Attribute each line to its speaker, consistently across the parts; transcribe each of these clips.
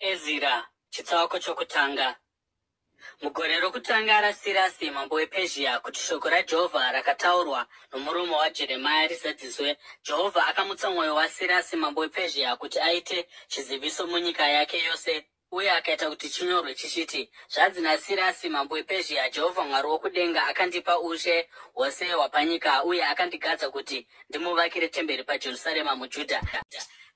Speaker 1: Ezira, chitsauko chokutanga. Mugore rokutanga raSirasi mambo wePezhia, kuti shoko raJehovha rakataurwa nomuromo waJeremia rizadziswe, Jehovha akamutsa mwoyo waSirasi mambo wePezhia kuti aite chiziviso munyika yake yose uye akaita kuti chinyorwe chichiti, Zvanzi naSirasi mambo wePezhia, Jehovha Mwari wokudenga akandipa ushe hwose hwapanyika uye akandigadza kuti ndimuvakire temberi paJerusarema muJudha.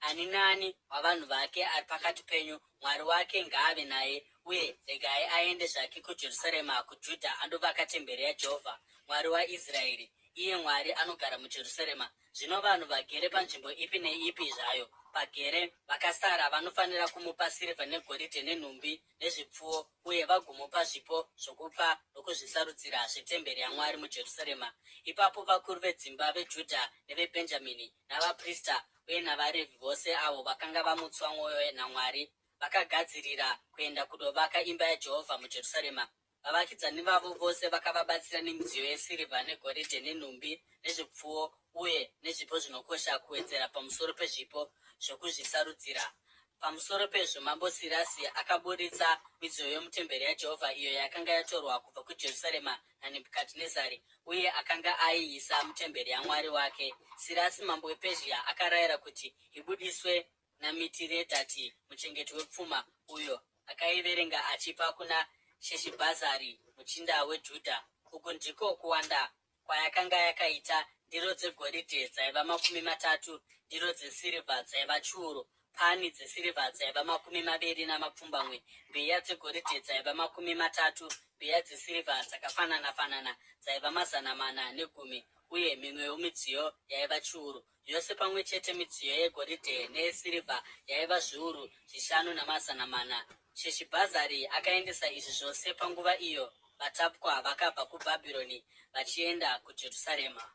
Speaker 1: Ani naani wavanhu vake ari pakati penyu, Mwari wake ngaave naye, uye regai aende zvake kuJerusarema kuJudha andovaka temberi yaJehovha, Mwari waIsraeri, iye Mwari anogara muJerusarema. Zvino vanhu vagere panzvimbo ipi neipi zvayo pagere vakasara vanofanira kumupa sirivha negoridhe nenhumbi nezvipfuwo uye vagomupa zvipo zvokupa nokuzvisarudzira zvetemberi yaMwari muJerusarema. Ipapo vakuru vedzimba veJudha neveBhenjamini navaprista uye navaRevhi vose avo vakanga vamutswa mwoyo naMwari vakagadzirira kuenda kundovaka imba yaJehovha muJerusarema. Vavakidzani vavo vose vakavabatsira nemidziyo yesirivha negoridhe nenhumbi nezvipfuwo uye nezvipo zvinokosha kuwedzera pamusoro pezvipo zvokuzvisarudzira. Pamusoro pezvo, Mambo Sirasi akaburitsa midziyo yomutemberi yaJehovha iyo yakanga yatorwa kubva kuJerusarema naNebhukadhinezari uye akanga aiisa mutemberi yamwari wake. Sirasi mambo wePezhia akarayira kuti ibudiswe naMitiredhati muchengeti wepfuma, uyo akaiverenga achipa kuna Sheshibhazari muchinda weJudha. Uku ndiko kuwanda kwayakanga yakaita, ndiro dzegoridhe dzaiva 30, ndiro dzesirivha dzaiva chiuru, pani dzesirivha dzaiva 27, mbiya dzegoridhe dzaiva 30, mbiya dzesirivha dzakafanana-fanana dzaiva 410, uye mimwewo midziyo yaiva chiuru. Yose pamwe chete midziyo yegoridhe neyesirivha yaiva 5400. Sheshibhazari akaendesa izvi zvose panguva iyo vatapwa vakabva kuBhabhironi vachienda kuJerusarema.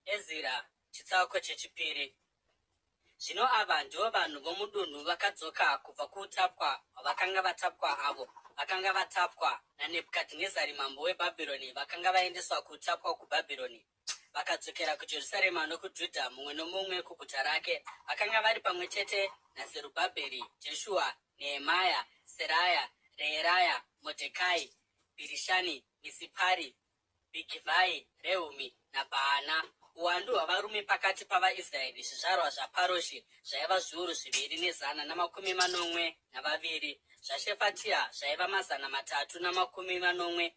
Speaker 1: Ezira, chitsauko chechipiri. Zvino ava ndivo vanhu vomudunhu vakadzoka kubva kuutapwa hwavakanga vatapwa, avo vakanga vatapwa naNebhukadhinezari mambo weBhabhironi, vakanga vaendeswa kuutapwa kuBhabhironi, vakadzokera kuJerusarema nokuJudha, mumwe nomumwe kuguta rake. Vakanga vari pamwe chete naZerubhabheri, Jeshua, Nehemia, Seraya, Reeraya, Modhekai, Bhirishani, Misipari, Bhigivhai, Rehumi naBhaana. Uwandu hwavarume pakati pavaIsraeri, zvizvarwa zvaParoshi, zvaiva 2172, zvaShefatia zvaiva 372,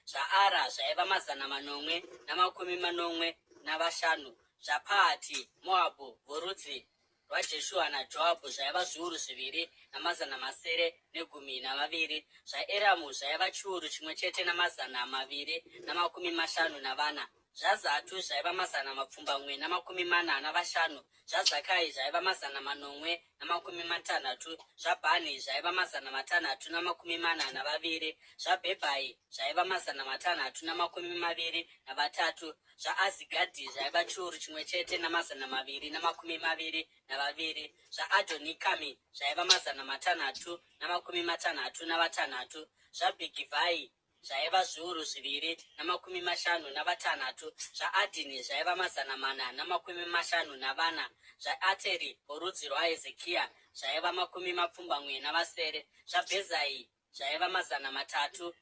Speaker 1: zvaAra zvaiva 775, zvaPahati Moabhu vorudzi rwaJeshua naJoabhu zvaiva 2712, zvaEramu zvaiva 1254, zvaZatu zvaiva 745, zvaZakai zvaiva 760, zvaBhani zvaiva 642, zvaBhebhai zvaiva 623, zvaAzigadhi zvaiva 1222, zvaAdhonikami zvaiva 636, zvaBhigivhai zvaiva 2056, zvaAdhini zvaiva 454, zvaAteri vorudzi rwaHezekia zvaiva 87, zvaBhezai zvaiva 323,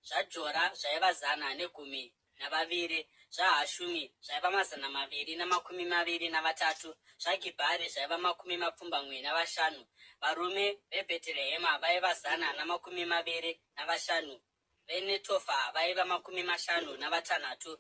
Speaker 1: zvaJora zvaiva 112, zvaHashumi zvaiva 223, zvaGibhari zvaiva 75. Varume veBheterehema vaiva 125, veNetofa vaiva 56,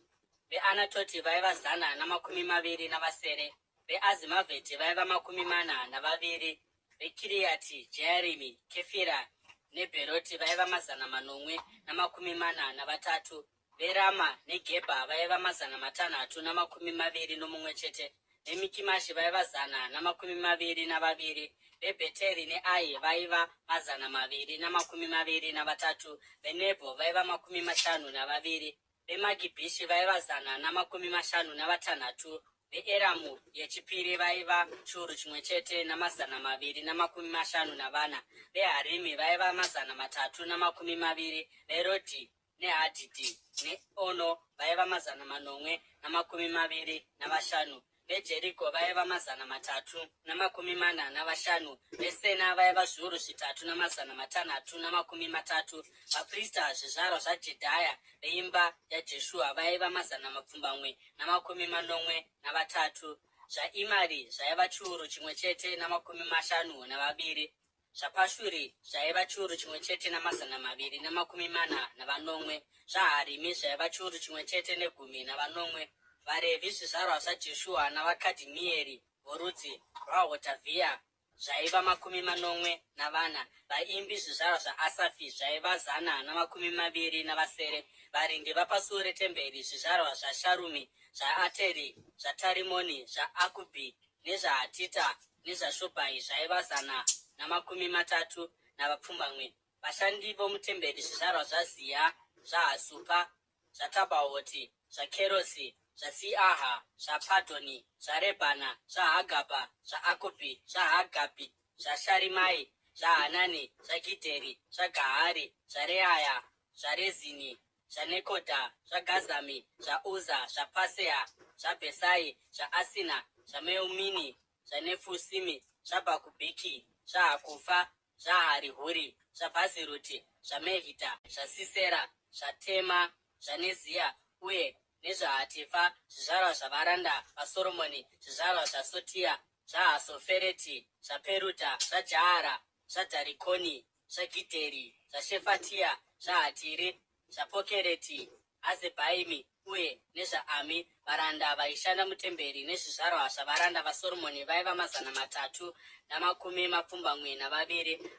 Speaker 1: veAnatoti vaiva 127, veAzimavheti vaiva 42, veKiriati Jearimi, Kefira neBheroti vaiva 743, veRama neGebha vaiva 621, veMikimashi vaiva 122, veBheteri neAi vaiva 223, veNebho vaiva 52, veMagibhishi vaiva 156, veEramu yechipiri vaiva 1254, veHarimi vaiva 320, veRodhi neHadhidhi neOno vaiva 725, VeJeriko vaiva 345, veSena vaiva 3630. Vaprista, zvizvarwa zvaJedhaya veimba yaJeshua vaiva 773. ZvaImari zvaiva 1,502. ZvaPashuri zvaiva 1247. ZvaHarimi zvaiva 1,017. VaRevhi, zvizvarwa zvaJeshua navaKadhimieri vorudzi rwaHodhavhia zvaiva 74. Vaimbi, zvizvarwa zvaAsafi zvaiva 127. Varindi vapasuo retemberi, zvizvarwa zvaSharumi, zvaAteri, zvaTarimoni, zvaAkubhi nezvaHatita nezvaShobhai zvaiva 138. Vashandi vomutemberi, zvizvarwa zvaZiha, zvaHasupa, zvaTabhaoti, zvaKerosi, zvaSiaha, zvaPadhoni, zvaRebhana, zvaHagabha, zvaAkubhi, zvaHagabhi, zvaSharimai, zvaHanani, zvaGidheri, zvaGahari, zvaReaya, zvaRezini, zvaNekodha, zvaGazami, zvaUza, zvaPasea, zvaBhesai, zvaAsina, zvaMeumini, zvaNefusimi, zvaBhakubhiki, zvaHakufa, zvaHarihuri, zvaBhaziruti, zvaMehidha, zvaSisera, zvaTema, zvaNezia uye nezvaHatifa, zvizvarwa zvavaranda vaSoromoni, zvizvarwa zvaSotia, zvaHasofereti, zvaPeruta, zvaJaara, zvaDharikoni, zvaGidheri, zvaShefatia, zvaHatiri, zvaPokereti Hazebhaimi uye nezvaAmi. Varanda vaishanda mutemberi nezvizvarwa zvavaranda vaSoromoni vaiva 382.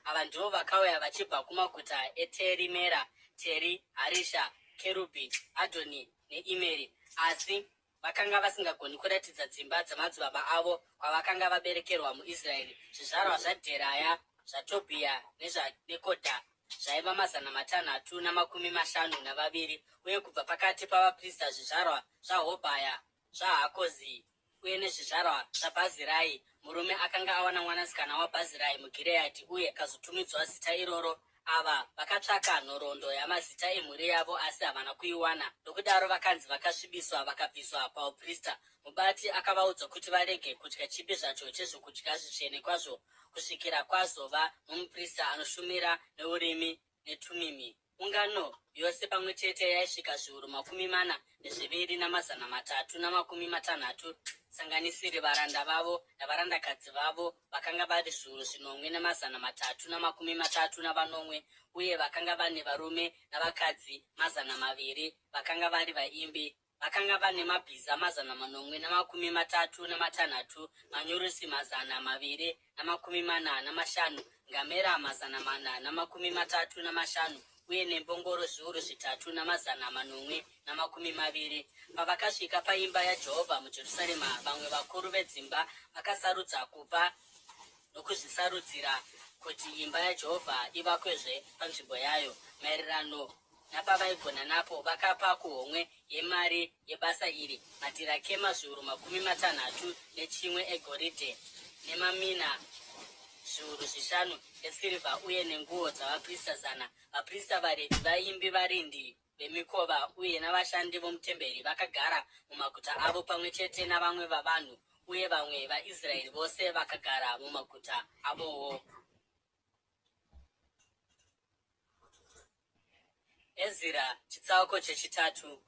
Speaker 1: Ava ndivo vakauya vachibva kumaguta eTeri Mera, Teri Harisha, Kerubhi, Adhoni neImeri, asi vakanga vasingagoni kuratidza dzimba dzamadzibaba avo kwavakanga vaberekerwa muIsraeri. Zvizvarwa zvaDheraya, zvaTobhiya nezvaNekodha zvaiva 652, uye kubva pakati pavaprista, zvizvarwa zvaHobhaya, zvaHakozi uye nezvizvarwa zvaBhazirai, murume akanga awana mwanasikana waBhazirai muGireadhi uye akazotumidzwa zita iroro. Ava vakatsvaka nhoroondo yamazita emhuri yavo asi havana kuiwana, nokudaro vakanzi vakasvibiswa vakabviswa pauprista. Mubati akavaudza kuti varege kudya chipi zvacho chezvokudya zvitsvene kwazvo kusvikira kwazova nomuprista anoshumira neUrimi neTumimi. Ungano yose pamwe chete yaisvika 42,360, sanganisiri varanda vavo navarandakadzi vavo vakanga vari 7,337, uye vakanga vane varume navakadzi 200 vakanga vari vaimbi. Vakanga vane mabhiza 736, manyurusi 245, ngamera 435 uye nembongoro 3720. Pavakasvika paimba yaJehovha muJerusarema, vamwe vakuru vedzimba vakasarudza kupa nokuzvisarudzira kuti imba yaJehovha ivakwezve panzvimbo yayo. Maererano napavaigona napo, vakapa kuhomwe yemari yebasa iri madhirakema 61,000 egoridhe nemamina 5,000 esirivha uye nenguo dzavaprista 100. Vaprista, vaRevhi, vaimbi, varindi vemikova uye navashandi vomutemberi vakagara mumaguta avo pamwe chete navamwe vavanhu, uye vamwe vaIsraeri vose vakagara mumaguta avowo. Ezira chitsauko chechitatu.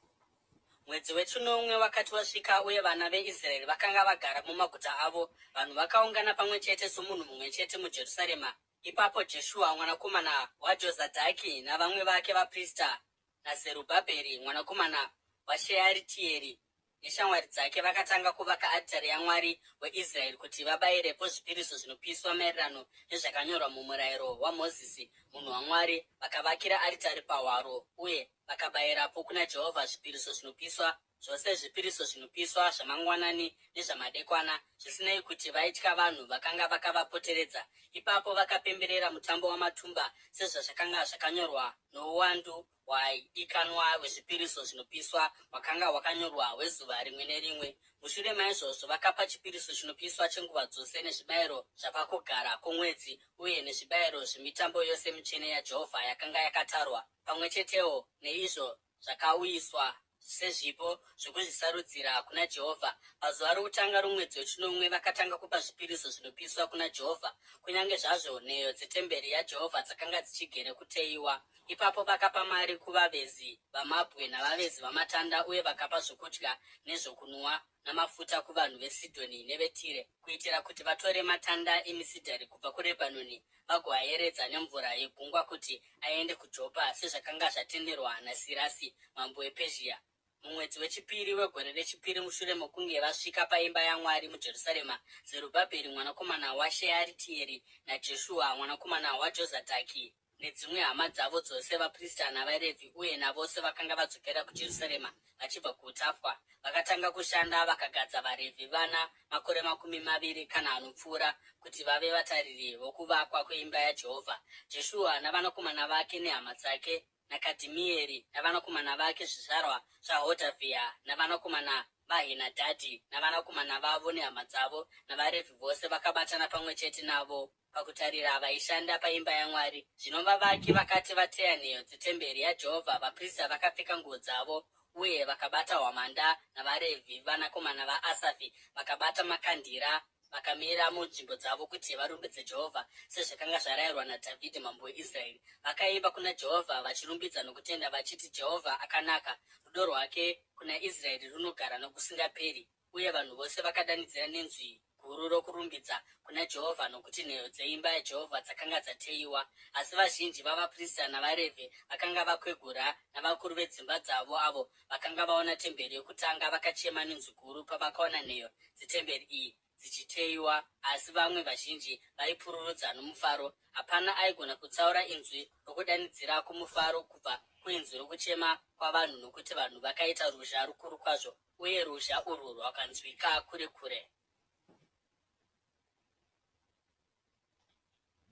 Speaker 1: Mwedzi wechinomwe wakati wasvika uye vana veIsraeri vakanga vagara mumaguta avo, vanhu vakaungana pamwe chete somunhu mumwe chete muJerusarema. Ipapo Jeshua mwanakomana waJozadhaki navamwe vake vaprista naZerubhabheri mwanakomana waShearitieri neshamwari dzake vakatanga kuvaka aritari yaMwari weIsraeri kuti vabayirepo zvipiriso zvinopiswa maererano nezvakanyorwa mumurayiro waMozisi munhu waMwari. Vakavakira aritari pahwaro uye vakabayirapo kuna Jehovha zvipiriso zvinopiswa, zvose zvipiriso zvinopiswa zvamangwanani nezvamadekwana, zvisinei kuti vaitya vanhu vakanga vakavapoteredza. Ipapo vakapemberera Mutambo waMatumba sezvazvakanga zvakanyorwa nouwandu hwaidikanwa hwezvipiriso zvinopiswa hwakanga hwakanyorwa hwezuva rimwe nerimwe. Mushure maizvozvo vakapa chipiriso chinopiswa chenguva dzose nezvibayiro zvapakugara kwomwedzi uye nezvibayiro zvemitambo yose mitsvene yaJehovha yakanga yakatarwa, pamwe chetewo neizvo zvakauyiswa sezvipo zvokuzvisarudzira kuna Jehovha. Pazuva rokutanga romwedzi wechinomwe vakatanga kupa zvipiriso zvinopiswa kuna Jehovha, kunyange zvazvo nheyo dzetemberi yaJehovha dzakanga dzichigere kuteyiwa. Ipapo vakapa mari kuvavezi vamabwe navavezi vamatanda uye vakapa zvokudya nezvokunwa namafuta kuvanhu veSidhoni neveTire, kuitira kuti vatore matanda emisidhari kubva kuRebhanoni vagoayeredza nemvura yegungwa kuti aende kuJopa, sezvakanga zvatenderwa naSirasi mambo wePezhia. Mumwedzi wechipiri wegore rechipiri mushure mokunge vasvika paimba yaMwari muJerusarema, Zerubhabheri mwanakomana waShearitieri naJeshua mwanakomana waJozadhaki, nedzimwe hama dzavo dzose vaprista navaRevhi uye navose vakanga vadzokera kuJerusarema vachibva kuutapwa, vakatanga kushanda vakagadza vaRevhi vana makore 20 kana anopfuura kuti vave vatariri vokuvakwa kweimba yaJehovha, Jeshua navanakomana vake nehama dzake, naKadhimieri navanakomana vake, zvizvarwa zvaHodhavhia navanakomana vaHenadhadhi navanakomana vavo nehama dzavo, navaRevhi vose vakabatana pamwe chete navo pakutarira vaishanda paimba yaMwari. Zvino vavaki vakati vateya nheyo dzetemberi yaJehovha, vaprista vakapfeka nguo dzavo uye vakabata hwamanda, navaRevhi, vanakomana vaAsafi, vakabata makandira, vakamira munzvimbo dzavo kuti varumbidze Jehovha, sezvakanga zvarayirwa naDhavhidhi mambo weIsraeri. Vakaimba kuna Jehovha vachirumbidza nokutenda vachiti, Jehovha akanaka, rudo rwake kuna Israeri runogara nokusingaperi. Uye vanhu vose vakadanidzira nenzwi guru rokurumbidza kuna Jehovha, nokuti nheyo dzeimba yaJehovha dzakanga dzateyiwa. Asi vazhinji vavaprista navaRevhi vakanga vakwegura navakuru vedzimba dzavo avo vakanga vaona temberi yokutanga vakachema nenzwi guru pavakaona nheyo dzetemberi iyi dzichiteyiwa, asi vamwe vazhinji vaipururudza nomufaro. Hapana aigona kutsaura inzwi rokudanidzira kwomufaro kubva kuinzwi rokuchema kwavanhu, nokuti vanhu vakaita ruzha rukuru kwazvo, uye ruzha urwu rwakanzwika kure kure.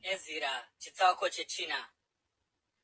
Speaker 1: Ezira chitsauko chechina.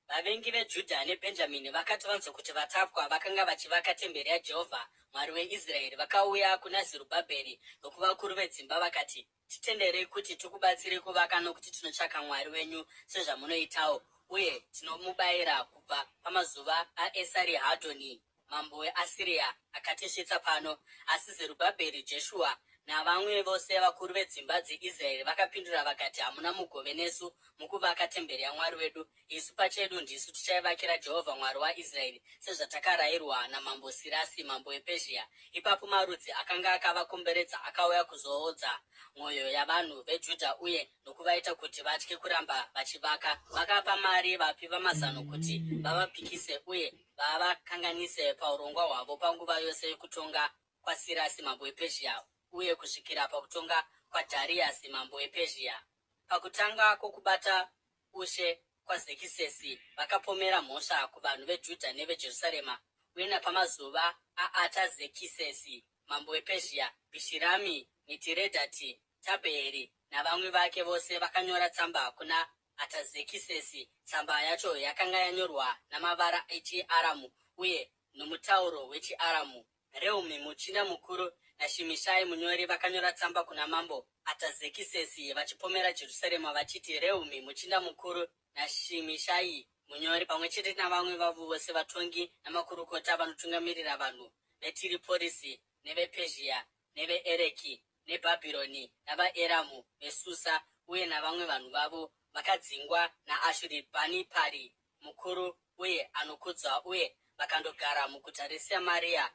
Speaker 1: Vavengi veJudha neBhenjamini vakati vanzwa kuti vatapwa vakanga vachivaka temberi yaJehovha, Mwari weIsraeri, vakauya kuna Zerubhabheri nokuvakuru vedzimba vakati, Titenderei kuti tikubatsirei kuvaka nokuti tinotsvaka Mwari wenyu sezvamunoitawo, uye tinomubayira kubva pamazuva aEsarihadhoni mambo weAsiria akatisvitsa pano. Asi Zerubhabheri, Jeshua navamwe vose vakuru vedzimba dzeIsraeri vakapindura vakati, Hamuna mugove nesu mukuvaka temberi yaMwari wedu. Isu pachedu ndisu tichaivakira Jehovha Mwari waIsraeri, sezvatakarayirwa naMambo Sirasi mambo wePezhia. Ipapo marudzi akanga akavakomberedza akauya kuzoodza mwoyo yavanhu veJudha uye nokuvaita kuti vatye kuramba vachivaka. Vakapa mari vapi vamazano kuti vavapikise uye vavakanganise paurongwa hwavo panguva yose yokutonga kwaSirasi mambo wePezhia uye kusvikira pakutonga kwaDhariasi mambo wePezhia. Pakutanga kwokubata ushe kwaZekisesi, vakapomera mhosva kuvanhu veJudha neveJerusarema, uye napamazuva aAtazekisesi mambo wePezhia, Bhishirami, Mitiredhati, Tabheeri navamwe vake vose vakanyora tsamba kuna Atazekisesi. Tsamba yacho yakanga yanyorwa namavara echiAramu uye nomutauro wechiAramu. Rehumi muchinda mukuru naShimishai munyori vakanyora tsamba kuna mambo Atazekisesi vachipomera Jerusarema vachiti, Rehumi muchinda mukuru naShimishai munyori pamwe chete navamwe vavo vose vatongi namakurukota vanotungamirira vanhu veTiriporisi nevePezhia neveEreki neBhabhironi navaEramu veSusa uye navamwe vanhu vavo vakadzingwa naAshuribhanipari mukuru uye anokudzwa uye vakandogara muguta reSamaria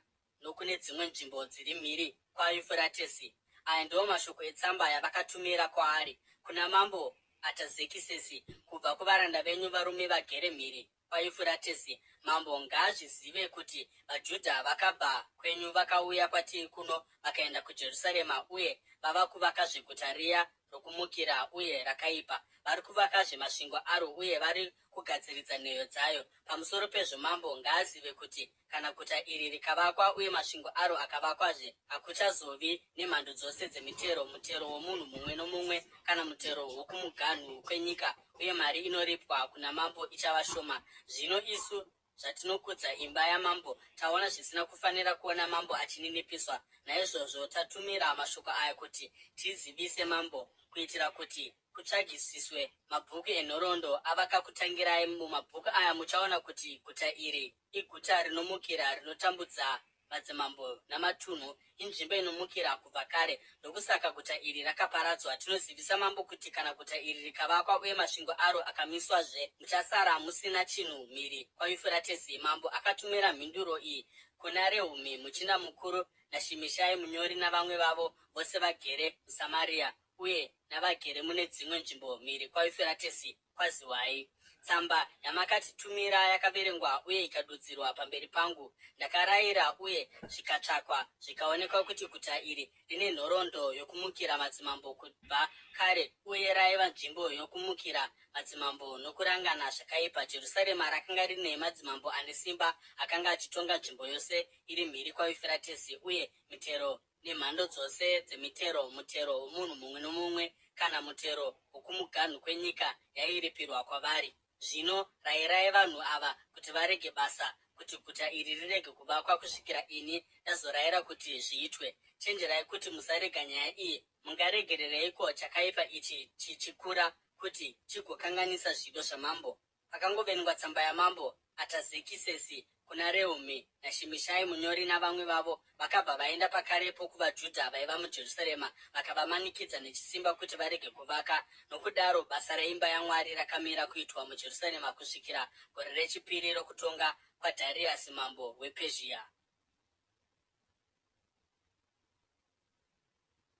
Speaker 1: nokune dzimwe nzvimbo dziri mhiri kwaYufuratesi. Aya ndiwo mashoko etsamba yavakatumira kwaari, Kuna Mambo Atazekisesi, kubva kuvaranda venyu varume vagere mhiri kwaYufuratesi, Mambo ngaazvizive kuti vaJudha vakabva kwenyu vakauya kwatiri kuno vakaenda kuJerusarema uye vava kuvakazve guta riya rokumukira uye rakaipa. Vari kuvakazve masvingo aro uye vari kugadziridza nheyo dzayo. Pamusoro pezvo mambo ngaazive kuti Kana guta iri rikavakwa uye masvingo aro akavakwazve, hakuchazovi nemhando dzose dzemitero, mutero womunhu mumwe nomumwe kana mutero wokumuganhu kwenyika, uye mari inoripwa kuna mambo ichava shoma. Zvino isu. zvatinokudza imba yamambo, taona zvisina kufanira kuona mambo achininipiswa. Naizvozvo tatumira mashoko aya kuti tizivise mambo, kuitira kuti kutsvagisiswe mabhuku enhoroondo avakakutangirai. Mumabhuku aya muchaona kuti guta iri iguta rinomukira, rinotambudza madzimambo namatunhu, inzvimbo inomukira kubva kare. Ndokusaka guta iri rakaparadzwa. Tinozivisa mambo kuti kana guta iri rikavakwa uye masvingo aro akamiswazve, muchasara musina chinhu mhiri kwaYufuratesi. Mambo akatumira mhinduro iyi kuna Rehumi muchinda mukuru naShimishai munyori navamwe vavo vose vagere muSamaria uye navagere mune dzimwe nzvimbo mhiri kwaYufuratesi. Kwaziwai. Tsamba yamakatitumira yakaverengwa uye ikadudzirwa pamberi pangu. Ndakaraira uye zvikatsvakwa zvikaonekwa kuti guta iri rine nhoroondo yokumukira madzimambo kubva kare uye raiva nzvimbo yokumukira madzimambo nokurangana zvakaipa. Jerusarema rakanga rine madzimambo ane simba akanga achitonga nzvimbo yose iri mhiri kwaYufuratesi uye mitero nemhando dzose dzemitero, mutero womunhu mumwe nomumwe kana mutero wokumuganhu kwenyika yairipirwa kwavari. Zvino rayirai vanhu ava kuti varege basa, kuti guta iri rirege kuvakwa kusvikira ini ndazorayira kuti zviitwe. Chenjerai kuti musarega nyaya iyi, mungaregerereiko chakaipa ichi chichikura kuti chigokanganisa zvido zvamambo? Pakangoverengwa tsamba yamambo Atazekisesi kuna Rehumi naShimishai munyori navamwe vavo, vakabva vaenda pakarepo kuvaJudha vaiva muJerusarema vakavamanikidza nechisimba kuti varege kuvaka. Nokudaro basa reimba yaMwari rakamira kuitwa muJerusarema kusvikira gore rechipiri rokutonga kwaDhariasi mambo wePezhia.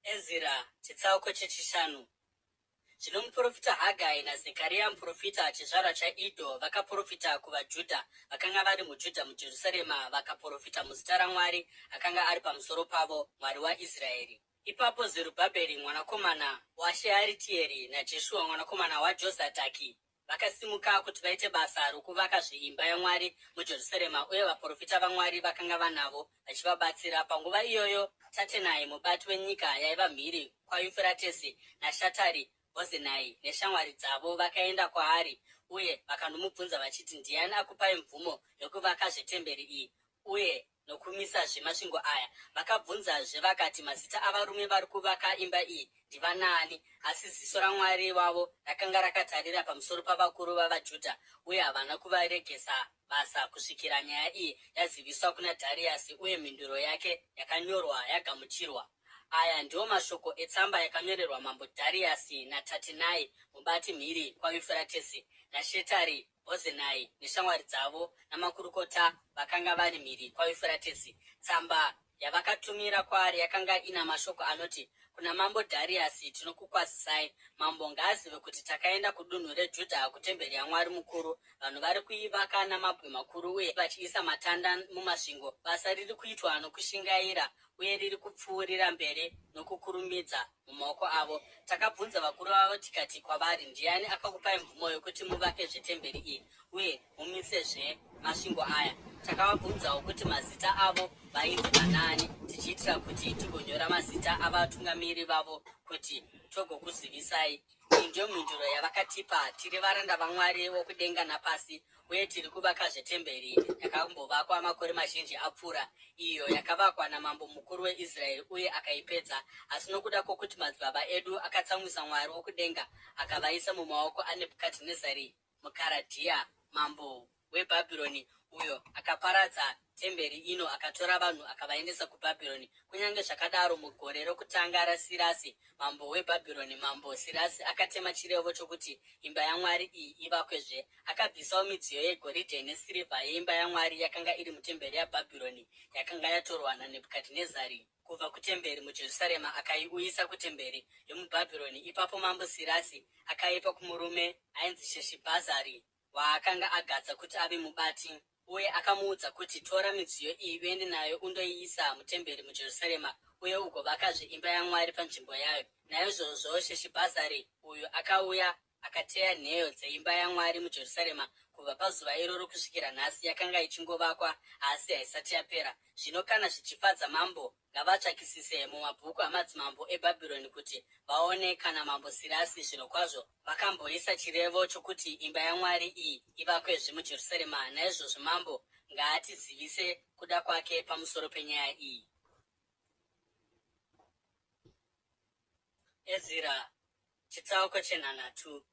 Speaker 1: Ezira chitsauko chechishanu. Zvino muprofita Hagai naZekaria muprofita, chizvarwa chaIdho, vakaprofita kuvaJudha vakanga vari muJudha muJerusarema, vakaprofita muzita raMwari akanga ari pamusoro pavo, Mwari waIsraeri. Ipapo Zerubhabheri mwanakomana waShearitieri naJeshua mwanakomana waJozadhaki Vakasimuka kuti vaite basa rokuvakazve imba yaMwari muJerusarema, uye vaprofita vaMwari vakanga vanavo vachivabatsira. Panguva iyoyo Tatenai, mubati wenyika yaiva mhiri kwaYufuratesi, naShatari Bhozenai neshamwari dzavo vakaenda kwaari uye vakandomubvunza vachiti, Ndiani akupai mvumo yokuvakazve temberi iyi uye nokumisazve masvingo aya? Vakabvunzazve vakati, Mazita avarume vari kuvaka imba iyi ndivanaani? Asi ziso raMwari wavo rakanga rakatarira pamusoro pavakuru vavaJudha, uye havana kuvaregesa basa kusvikira nyaya iyi yaziviswa kuna Dhariasi uye mhinduro yake yakanyorwa yagamuchirwa. Aya ndiwo mashoko etsamba yakanyorerwa mambo Dhariasi naTatenai mubati mhiri kwaYufuratesi, naShetari Bhozenai neshamwari dzavo namakurukota vakanga vari mhiri kwaYufuratesi. Tsamba yavakatumira kwaari yakanga ina mashoko anoti, Kuna Mambo Dhariasi tinokukwazisai. Mambo ngaazive kuti takaenda kudunhu reJudha kutemberi yaMwari mukuru. Vanhu vari kuivaka namabwe makuru uye vachiisa matanda mumasvingo. Basa riri kuitwa nokushingaira uye riri kupfuurira mberi nokukurumidza mumaoko avo. Takabvunza vakuru vavo tikati kwavari, Ndiani akakupai mvumo yokuti muvakezve temberi iyi uye mumisezve masvingo aya? Takavabvunzawo kuti mazita avo vainzi vanaani, tichiitira kuti tigonyora mazita avatungamiri vavo kuti togokuzivisai. Iyi ndiyo mhinduro yavakatipa, Tiri varanda vaMwari wokudenga napasi, uye tiri kuvakazve temberi yakambovakwa makore mazhinji apfuura, iyo yakavakwa namambo mukuru weIsraeri uye akaipedza. Asi nokuda kwokuti madzibaba edu akatsamwisa Mwari wokudenga, akavaisa mumaoko aNebhukadhinezari muKaradhiya, mambo weBhabhironi, uyo akaparadza temberi ino akatora vanhu akavaendesa kuBhabhironi. Kunyange zvakadaro, mugore rokutanga raSirasi mambo weBhabhironi, mambo Sirasi akatema chirevo chokuti imba yaMwari iyi ivakwezve. Akabvisawo midziyo yegoridhe nesirivha yeimba yaMwari yakanga iri mutemberi yaBhabhironi, yakanga yatorwa naNebhukadhinezari kubva kutemberi muJerusarema akaiuyisa kutemberi yomuBhabhironi. Ipapo mambo Sirasi akaipa kumurume ainzi Sheshibhazari waakanga agadza kuti ave mubati, uye akamuudza kuti, Tora midziyo iyi uende nayo undoiisa mutemberi muJerusarema, uye ugovakazve imba yaMwari panzvimbo yayo. Naizvozvo Sheshibhazari uyu akauya akateya nheyo dzeimba yaMwari muJerusarema kubva Kubva pazuva iroro kusvikira nhasi yakanga ichingovakwa, asi haisati yapera. Zvino kana zvichifadza mambo, ngavatsvakisise mumabhuku amadzimambo eBhabhironi kuti vaone kana Mambo Sirasi zvirokwazvo vakamboisa chirevo chokuti imba yaMwari iyi ivakwezve muJerusarema. Naizvozvo mambo ngaatizivise kuda kwake pamusoro penyaya iyi. Ezira chitsauko chenhanhatu.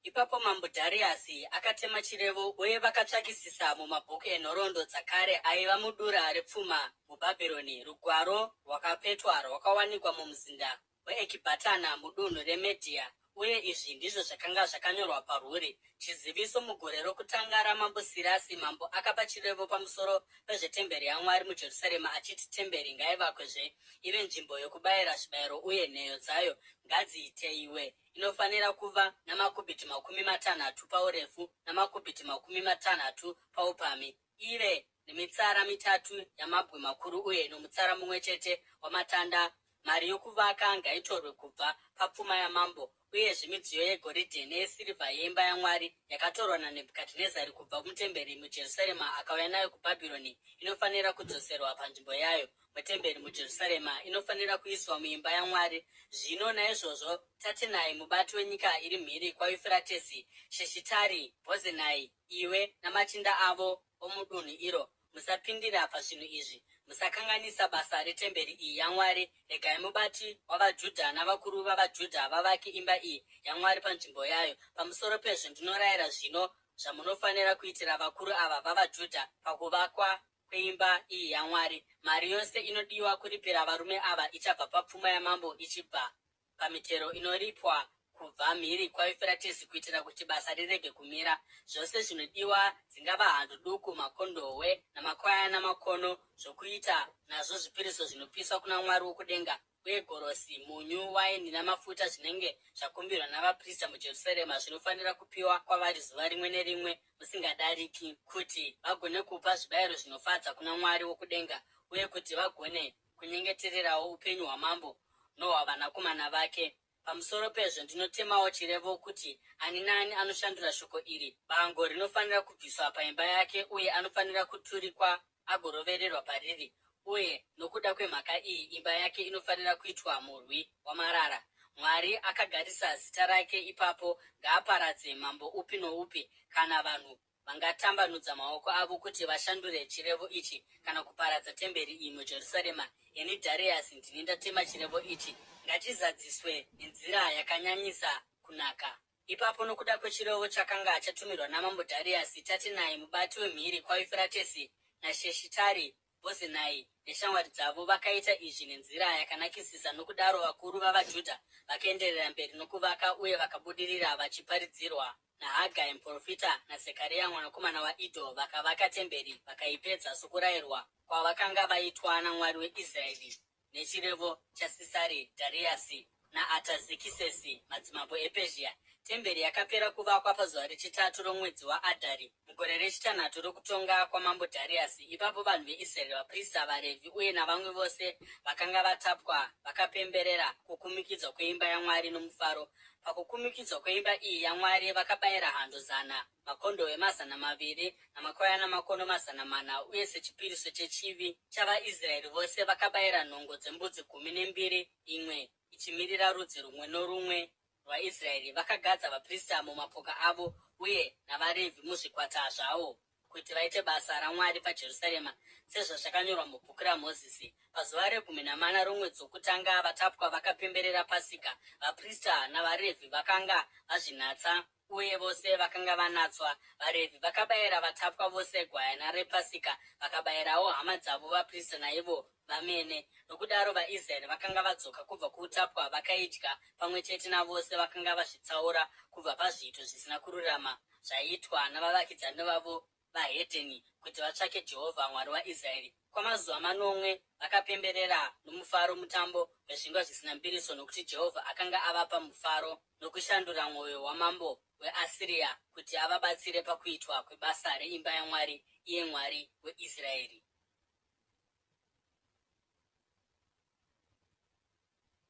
Speaker 1: Ipapo mambo Dhariasi akatema chirevo uye vakatsvakisisa mumabhuku enhoroondo dzakare aiva mudura repfuma muBhabhironi. Rugwaro rwakapetwa rwakawanikwa mumuzinda weEkibhatana mudunhu reMedhia, uye izvi ndizvo zvakanga zvakanyorwa parwuri, Chiziviso mugore rokutanga raMambo Sirasi, mambo akapa chirevo pamusoro pezvetemberi yaMwari muJerusarema achiti, Temberi ngaivakwezve ive nzvimbo yokubayira zvibayiro uye nheyo dzayo ngadziteiwe. Inofanira kuva namakubhiti 30 paurefu namakubhiti 30 paupamhi, ive nemitsara mitatu yamabwe makuru uye nomutsara mumwe chete wamatanda. Mari yokuvaka ngaitorwe kubva papfuma yamambo. Uyezve midziyo yegoridhe neyesirivha yeimba yaMwari yakatorwa naNebhukadhinezari kubva mutemberi muJerusarema akauya nayo kuBhabhironi inofanira kudzoserwa panzvimbo yayo mutemberi muJerusarema inofanira kuiswa muimba yaMwari. Zvino naizvozvo Tatenai, mubati wenyika iri mhiri kwaYufuratesi, Sheshitari, Bhozenai, iwe namachinda avo omudunhu iro, musapindira pazvinhu izvi. Musakanganisa basa retemberi iyi yaMwari. Regai mubati wavaJudha navakuru vavaJudha vavake imba iyi yaMwari panzvimbo yayo. Pamusoro pezvo ndinorayira zvino zvamunofanira kuitira vakuru ava vavaJudha pakuvakwa kweimba iyi yaMwari. Mari yose inodiwa kuripira varume ava ichabva papfuma yamambo ichibva pamitero inoripwa kubva mhiri kwaYufuratesi kuitira kuti basa rirege kumira. Zvose zvinodiwa dzingava hando duku, makondohwe namakwayana makono zvokuita nazvo zvipiriso zvinopiswa kuna Mwari wokudenga, uye gorosi, munyu, waini namafuta zvinenge zvakumbirwa navaprista muJerusarema zvinofanira kupiwa kwavari zuva rimwe nerimwe musingadariki, kuti vagone kupa zvibayiro zvinofadza kuna Mwari wokudenga uye kuti vagone kunyengetererawo upenyu hwamambo nohwavanakomana vake. Pamusoro pezvo ndinotemawo chirevo kuti ani naani anoshandura shoko iri, bango rinofanira kubviswa paimba yake uye anofanira kuturikwa agorovererwa pariri, uye nokuda kwemhaka iyi imba yake inofanira kuitwa murwi wamarara. Mwari akagarisa zita rake ipapo ngaaparadze mambo upi noupi kana vanhu vangatambanudza maoko avo kuti vashandure chirevo ichi kana kuparadza temberi iyi muJerusarema. Ini Dhariasi ndini ndatema chirevo ichi. Ngachizadziswe nenzira yakanyanyisa kunaka. Ipapo nokuda kwechirevo chakanga chatumirwa namambo Dhariasi, Tatenai mubati wemhiri kwaYufuratesi naSheshitari Bhozenai neshamwari dzavo vakaita izvi nenzira yakanakisisa, nokudaro vakuru vavaJudha vakaenderera mberi nokuvaka uye vakabudirira vachiparidzirwa naHagai muprofita naZekaria mwanakomana waIdho. Vakavaka temberi vakaipedza sokurayirwa kwavakanga vaitwa naMwari weIsraeri nechirevo chaSisari Dhariasi naAtazekisesi madzimambo ePezhia. Temberi yakapera kuvakwa pazuva rechitatu romwedzi waAdhari, mugore rechitanhatu rokutonga kwamambo Dhariasi. Ipapo vanhu veIsraeri, vaprista, vaRevhi uye navamwe vose vakanga vatapwa vakapemberera kukumikidzwa kweimba yaMwari nomufaro. Pakukumikidzwa kweimba iyi yaMwari vakabayira hando zana, makondohwe 200, namakwayana makono 400, uye sechipiriso chechivi chavaIsraeri vose vakabayira nhongo dzembudzi 12, imwe ichimirira rudzi rumwe norumwe rwaIsraeri. Vakagadza vaprista mumapoka avo uye navaRevhi muzvikwata zvavo kuti vaite basa raMwari paJerusarema, sezvazvakanyorwa mubhuku raMozisi. Pazuva regumi namana romwedzi wokutanga vatapwa vakapemberera Pasika. Vaprista navaRevhi vakanga vazvinatsa uye vose vakanga vanatswa. VaRevhi vakabayira vatapwa vose gwayana rePasika, vakabayirawo hama dzavo vaprista naivo vamene. Nokudaro vaIsraeri vakanga vadzoka kubva kuutapwa vakaidya pamwe chete navose vakanga vazvitsaura kubva pazviito zvisina kururama zvaiitwa navavakidzani vavo vahedheni kuti vatsvake Jehovha Mwari waIsraeri. Kwamazuva manomwe vakapemberera nomufaro mutambo wezvingwa zvisina mbiriso, nokuti Jehovha akanga avapa mufaro nokushandura mwoyo wamambo weAsiria kuti avabatsire pakuitwa kwebasa reimba yaMwari, iye Mwari weIsraeri.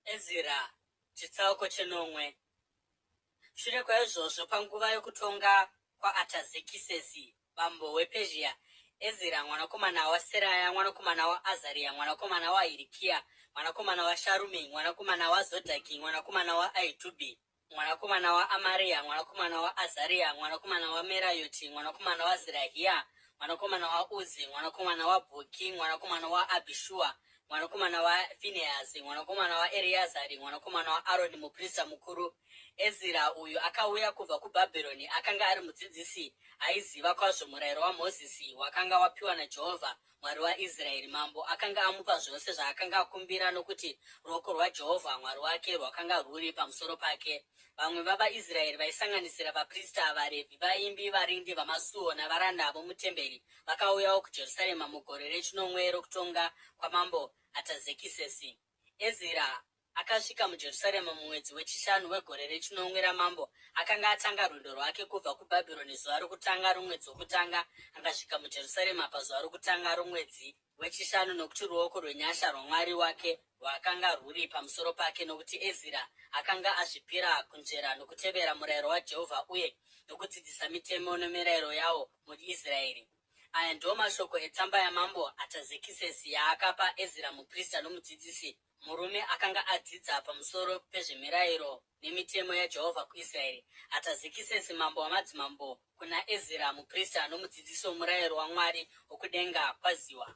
Speaker 1: Ezira chitsauko chenomwe. Shure kwaizvozvo, panguva yokutonga kwaAtazekisesi mambo wePezhia, Ezira mwanakomana waSeraya mwanakomana waAzaria mwanakomana waHirikia mwanakomana waSharumi mwanakomana waZodhaki mwanakomana waAhitubhi mwanakomana waAmaria mwanakomana waAzaria mwanakomana waMerayoti mwanakomana waZerahia mwanakomana waUzi mwanakomana waBhuki mwanakomana waAbhishua mwanakomana waFinehasi mwanakomana waEreazari mwanakomana waAroni muprista mukuru. Ezira uyu akauya kubva kuBhabhironi akanga ari mudzidzisi aiziva kwazvo murayiro waMozisi wakanga wapiwa naJehovha Mwari waIsraeri. Mambo akanga amupa zvose zvaakanga akumbira nokuti ruoko rwaJehovha Mwari wake rwakanga rwuri pamusoro pake. Vamwe vavaIsraeri vaisanganisira vaprista, vaRevhi, vaimbi, varindi vamasuo navaranda vomutemberi vakauyawo kuJerusarema mugore rechinomwe rokutonga kwamambo Atazekisesi. Ezira akasvika muJerusarema mumwedzi wechishanu wegore rechinomwe ramambo. Akanga atanga rwendo rwake kubva kuBhabhironi zuva rokutanga romwedzi wokutanga, akasvika muJerusarema pazuva rokutanga romwedzi wechishanu, nokuti ruoko rwenyasha rwaMwari wake rwakanga rwuri pamusoro pake, nokuti Ezira akanga azvipira kunzvera nokutevera murayiro waJehovha uye nokudzidzisa mitemo nemirayiro yawo muIsraeri. Aya ndiwo mashoko etsamba yamambo Atazekisesi yaakapa Ezira muprista nomudzidzisi, murume akanga adzidza pamusoro pezvemirayiro nemitemo yaJehovha kuIsraeri. Atazekisesi mambo wamadzimambo, kuna Ezira muprista nomudzidzisi womurayiro waMwari wokudenga, kwaziwa.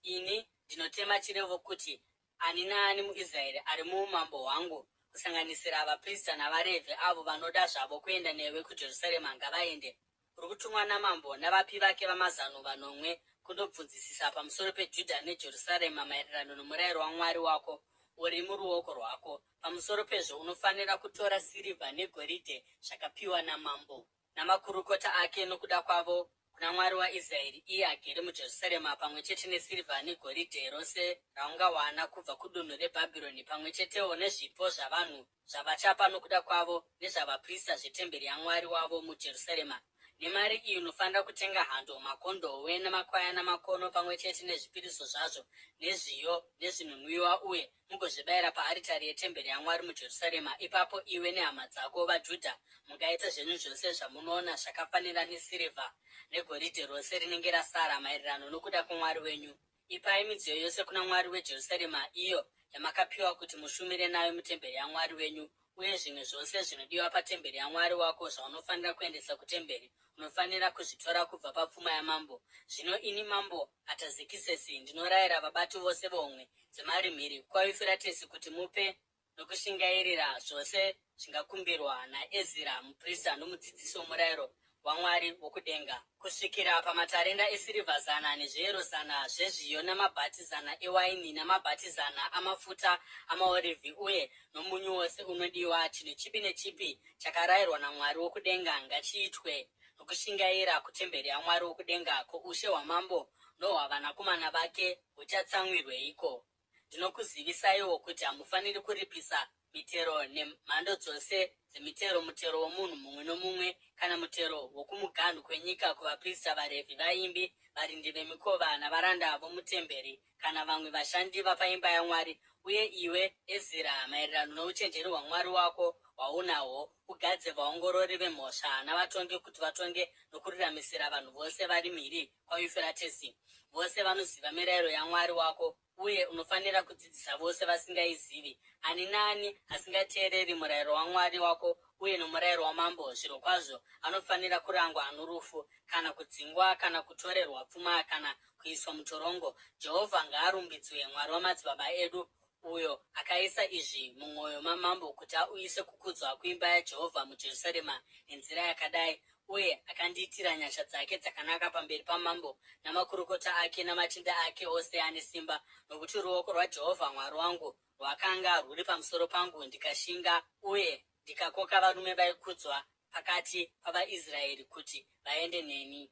Speaker 1: Ini ndinotema chirevo kuti ani naani muIsraeri ari muumambo hwangu, kusanganisira vaprista navaRevhi, avo vanoda zvavo kuenda newe kuJerusarema, ngavaende. Uri kutumwa namambo navapi vake vamazano vanomwe kundobvunzisisa pamusoro peJudha neJerusarema maererano nomurayiro waMwari wako uri muruoko rwako. Pamusoro pezvo, unofanira kutora sirivha negoridhe zvakapiwa namambo namakurukota ake nokuda kwavo kuna Mwari waIsraeri, iye agere muJerusarema, pamwe chete nesirivha negoridhe rose raungawana kubva kudunhu reBhabhironi, pamwe chetewo nezvipo zvavanhu zvavachapa nokuda kwavo nezvavaprista zvetemberi yaMwari wavo muJerusarema. Nemari iyi unofanira kutenga hando, makondohwe namakwayana makono pamwe chete nezvipiriso zvazvo, nezviyo nezvinonwiwa, uye mugozvibayira paaritari yetemberi yaMwari muJerusarema. Ipapo iwe nehama dzako vaJudha mungaita zvenyu zvose zvamunoona zvakafanira nesirivha negoridhe rose rinenge rasara, maererano nokuda kwaMwari wenyu. Ipai midziyo yose kuna Mwari weJerusarema, iyo yamakapiwa kuti mushumire nayo mutemberi yaMwari wenyu, uye zvimwe zvose zvinodiwa patemberi yaMwari wako zvaunofanira kuendesa kutemberi, unofanira kuzvitora kubva papfuma yamambo. Zvino ini mambo Atazekisesi ndinorayira vabati vose vehomwe dzemari mhiri kwaYufuratesi kuti mupe nokushingairira zvose zvingakumbirwa naEzira muprista nomudzidzisi womurayiro waMwari wokudenga, kusvikira pamatarenda esirivha zana nezviyero zana zvezviyo namabhati zana ewaini namabhati zana amafuta amaorivhi uye nomunyu wose unodiwa. Chinhu chipi nechipi chakarayirwa naMwari wokudenga ngachiitwe nokushingaira kutemberi yaMwari wokudenga. Ko ushe hwamambo nohwavanakomana vake huchatsamwirweiko? Ndinokuzivisaiwo kuti hamufaniri kuripisa mitero nemhando dzose dzemitero, mutero womunhu mumwe nomumwe kana mutero wokumuganhu kwenyika kuvaprista, vaRevhi, vaimbi, varindi vemikova navaranda vomutemberi kana vamwe vashandi vapaimba yaMwari. Uye iwe, Ezira, maererano nouchenjeri hwaMwari wako hwaunahwo, ugadze vaongorori vemhosva navatongi kuti vatonge nokururamisira vanhu vose vari mhiri kwaYufuratesi, vose vanoziva mirayiro yaMwari wako, uye unofanira kudzidzisa vose vasingaizivi. Ani naani asingateereri murayiro waMwari wako uye nomurayiro wamambo, zvirokwazvo anofanira kurangwa norufu, kana kudzingwa, kana kutorerwa pfuma, kana kuiswa mutorongo. Jehovha ngaarumbidzwe, Mwari wamadzibaba edu, uyo akaisa izvi mumwoyo mamambo kuti auyise kukudzwa kuimba yaJehovha muJerusarema nenzira yakadai, uye akandiitira nyasha dzake dzakanaka pamberi pamambo namakurukota ake namachinda ake ose ane simba, nokuti ruoko rwaJehovha Mwari wangu rwakanga rwuri pamusoro pangu, ndikashinga uye ndikakoka varume vaikudzwa pakati pavaIsraeri kuti vaende neni.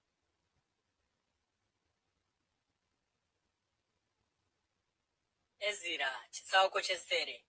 Speaker 1: Ezira chitsauko chesere.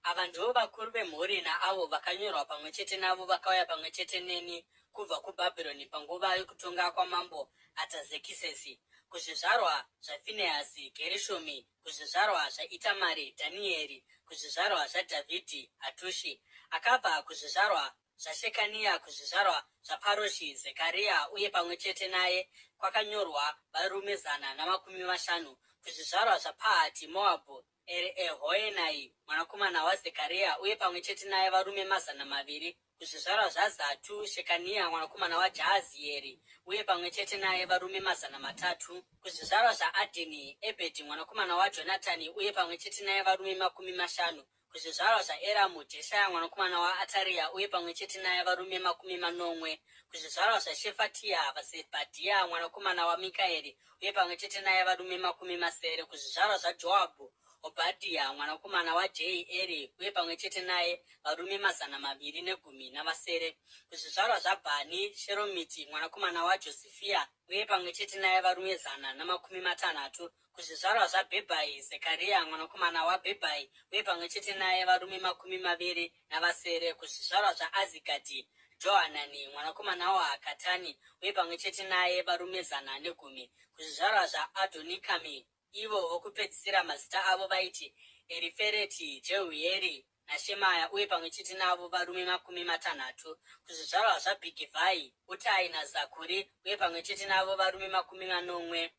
Speaker 1: Ava ndivo vakuru vemhuri naavo vakanyorwa pamwe chete navo vakauya pamwe chete neni kubva kuBhabhironi panguva yokutonga kwamambo Atazekisesi, kuzvizvarwa zvaFinehasi, Gerishomi, kuzvizvarwa zvaItamari, Dhanieri, kuzvizvarwa zvaDhavhidhi, Hatushi, akabva kuzvizvarwa. zvaShekania, kuzvizvarwa zvaParoshi, Zekaria, uye pamwe chete naye kwakanyorwa varume 150; kuzvizvarwa zvaPahati Moabhu, Eriehoenai mwanakomana waZekaria, uye pamwe chete naye varume 200; kuzvizvarwa zvaZatu, Shekania mwanakomana waJaazieri, uye pamwe chete naye varume 300; kuzvizvarwa zvaAdhini, Ebhedhi mwanakomana waJonatani, uye pamwe chete naye varume 50; kuzvizvarwa zvaEramu, Jeshaya mwanakomana waAtaria, uye pamwe chete naye varume 70; kuzvizvarwa zvaShefatia, Zebhadhia mwanakomana waMikaeri, uye pamwe chete naye varume 70; kuzvizvarwa zvaJoabhu, Obhadhia mwanakomana waJehieri, uye pamwe chete naye varume 217; kuzvizvarwa zvaBhani, Sheromiti mwanakomana waJosifia, uye pamwe chete naye varume 160; kuzvizvarwa zvaBhebhai, Zekaria mwanakomana waBhebhai, uye pamwe chete naye varume 27; kuzvizvarwa zvaAzigadhi, Johanani mwanakomana waHakatani, uye pamwe chete naye varume 110; kuzvizvarwa zvaAdhonikami, ivo vokupedzisira mazita avo vaiti Erifereti, Jehueri naShemaya, uye pamwe chete navo varume 60; kuzvizvarwa zvaBhigivhai, Utai naZakuri, uye pamwe chete navo varume 70.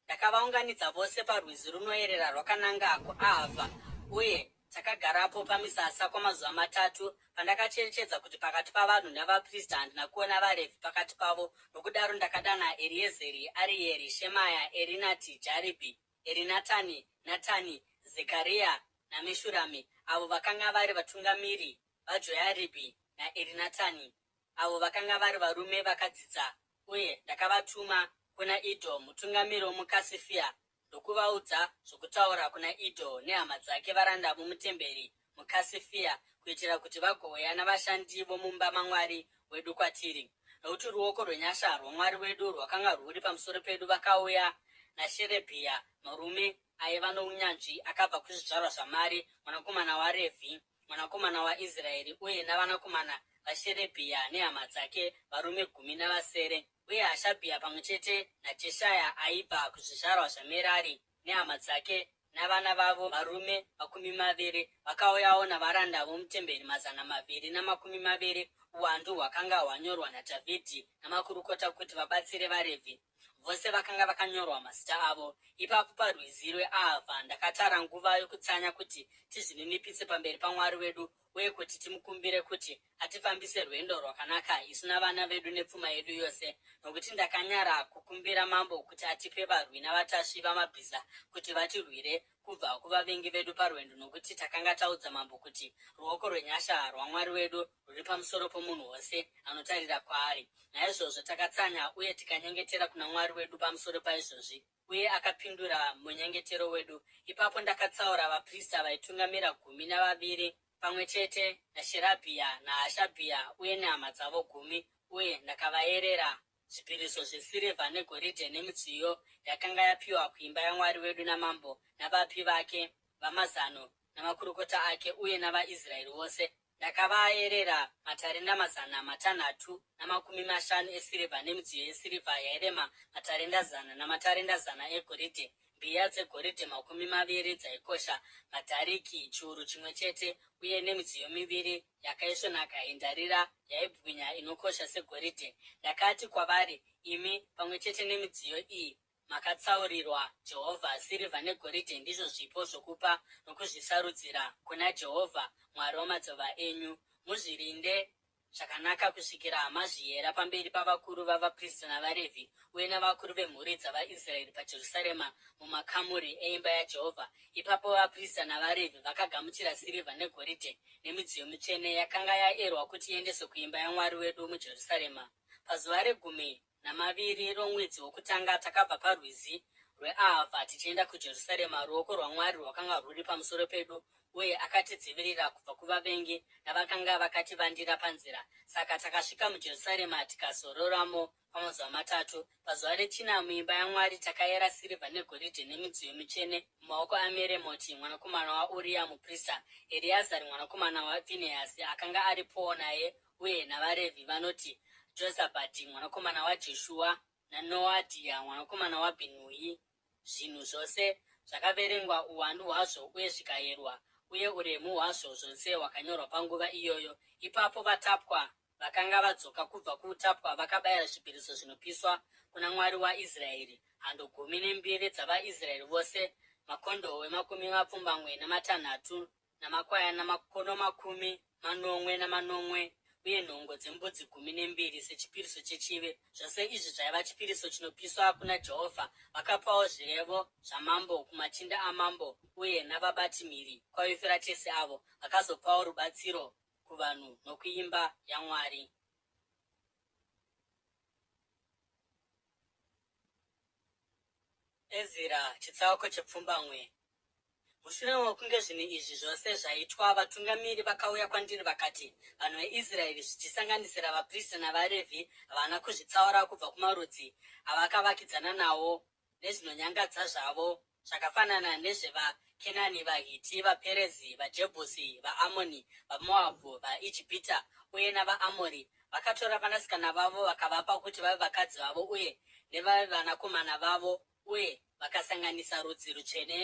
Speaker 1: Ndakavaunganidza vose parwizi runoerera rwakananga kuAhavha, uye takagarapo pamisasa kwamazuva matatu. Pandakacherechedza kuti pakati pavanhu navaprista handina kuona vaRevhi pakati pavo, nokudaro ndakadana Eriezeri, Arieri, Shemaya, Erinati, Jaribhi, Erinatani, Natani, Zekaria naMeshurami, avo vakanga vari vatungamiri vaJoyaribhi naErinatani, avo vakanga vari varume vakadzidza, uye ndakavatuma kuna Idho mutungamiri womuKasifia, ndokuvaudza zvokutaura kuna Idho nehama dzake varanda vomutemberi muKasifia, kuitira kuti vagouya navashandi vomumba maMwari wedu kwatiri. Nokuti ruoko rwenyasha rwaMwari wedu rwakanga rwuri pamusoro pedu, vakauya naSherebhia, murume aiva nounyanzvi akabva kuzvizvarwa zvaMari, mwanakomana waRevhi, mwanakomana waIsraeri, uye navanakomana vaSherebhia nehama dzake, varume 17, uye Hashabhia pamwe chete naJeshaya aibva kuzvizvarwa zvaMerari nehama dzake navana vavo varume 20. Vakauyawo navaranda vomutemberi 220, uwandu hwakanga hwanyorwa naDhavhidhi namakurukota kuti vabatsire vaRevhi. Vose vakanga vakanyorwa mazita avo. Ipapo parwizi rweAhavha ndakatara nguva yokutsanya kuti tizvininipise pamberi paMwari wedu uye kuti timukumbire kuti atifambise rwendo rwakanaka isu navana vedu nepfuma yedu yose, nokuti ndakanyara kukumbira mambo kuti atipe varwi navatasvi vamabhiza kuti vatirwire kubva kuvavengi vedu parwendo, nokuti takanga taudza mambo kuti ruoko rwenyasha rwaMwari wedu rwuri pamusoro pomunhu wose anotarira kwaari. Naizvozvo takatsanya uye tikanyengetera kuna Mwari wedu pamusoro paizvozvi, uye akapindura munyengetero wedu. Ipapo ndakatsaura vaprista vaitungamira 12, pamwe chete naSherabhia naHashabhia uye nehama dzavo gumi, uye ndakavayerera zvipiriso zvesirivha negoridhe nemidziyo yakanga yapiwa kuimba yaMwari wedu namambo navapi vake vamazano namakurukota ake uye navaIsraeri vose. Ndakavayerera matarenda 650 esirivha nemidziyo yesirivha yairema matarenda 100 namatarenda 100 egoridhe, mbiya dzegoridhe 20 dzaikosha madhariki 1,000 uye nemidziyo miviri yakaisvonaka yendarira yaibwinya inokosha segoridhe. Ndakati kwavari, Imi, pamwe chete nemidziyo iyi, makatsaurirwa Jehovha. Sirivha negoridhe ndizvo zvipo zvokupa nokuzvisarudzira kuna Jehovha Mwari wamadzibaba enyu. Muzvirinde zvakanaka kusvikira mazviyera pamberi pavakuru vavaprista navaRevhi uye navakuru vemhuri dzavaIsraeri paJerusarema mumakamuri eimba yaJehovha. Ipapo vaprista navaRevhi vakagamuchira sirivha negoridhe nemidziyo mitsvene yakanga yaerwa kuti iendeswe kuimba yaMwari wedu muJerusarema. Pazuva regumi namaviri romwedzi wokutanga takabva parwizi rweAhavha tichienda kuJerusarema. Ruoko rwaMwari rwakanga rwuri pamusoro pedu, uye akatidzivirira kubva kuvavengi navakanga vakativandira panzira. Saka takasvika muJerusarema tikazororamo kwamazuva matatu. Pazuva rechina muimba yaMwari takayera sirivha negoridhe nemidziyo mitsvene mumaoko aMeremoti mwanakomana waUria muprista. Ereazari mwanakomana waFinehasi akanga aripowo naye uye navaRevhi vanoti Jozabhadhi mwanakomana waJeshua naNoadhia mwanakomana waBhinui. Zvinhu zvose zvakaverengwa uwandu hwazvo uye zvikayerwa, uye uremu hwazvo zvose hwakanyorwa panguva iyoyo. Ipapo vatapwa vakanga vadzoka kubva kuutapwa vakabayira zvipiriso zvinopiswa kuna Mwari waIsraeri, hando 12 dzavaIsraeri vose, makondohwe 86 namakwayana makono 77 uye nhongo dzembudzi 12 sechipiriso chechivi. Zvose izvi zvaiva chipiriso chinopiswa kuna Jehovha. Vakapawo zvirevo zvamambo kumachinda amambo uye navabati mhiri kwaYufuratesi avo vakazopawo rubatsiro kuvanhu nokuimba yaMwari. Ezira chitsauko chepfumbamwe. Mushure mokunge zvinhu izvi zvose zvaitwa, vatungamiri vakauya kwandiri vakati, Vanhu veIsraeri, zvichisanganisira vaprista navaRevhi, havana kuzvitsaura kubva kumarudzi avakavakidzana nawo nezvinonyangadza zvavo, zvakafanana nezvevaKenani, vaHiti, vaPerezi, vaJebhusi, vaAmoni, vaMoabhu, vaIjipita uye navaAmori. Vakatora vanasikana vavo vakavapa kuti vave vakadzi vavo uye nevavanakomana vavo uye vakasanganisa rudzi rutsvene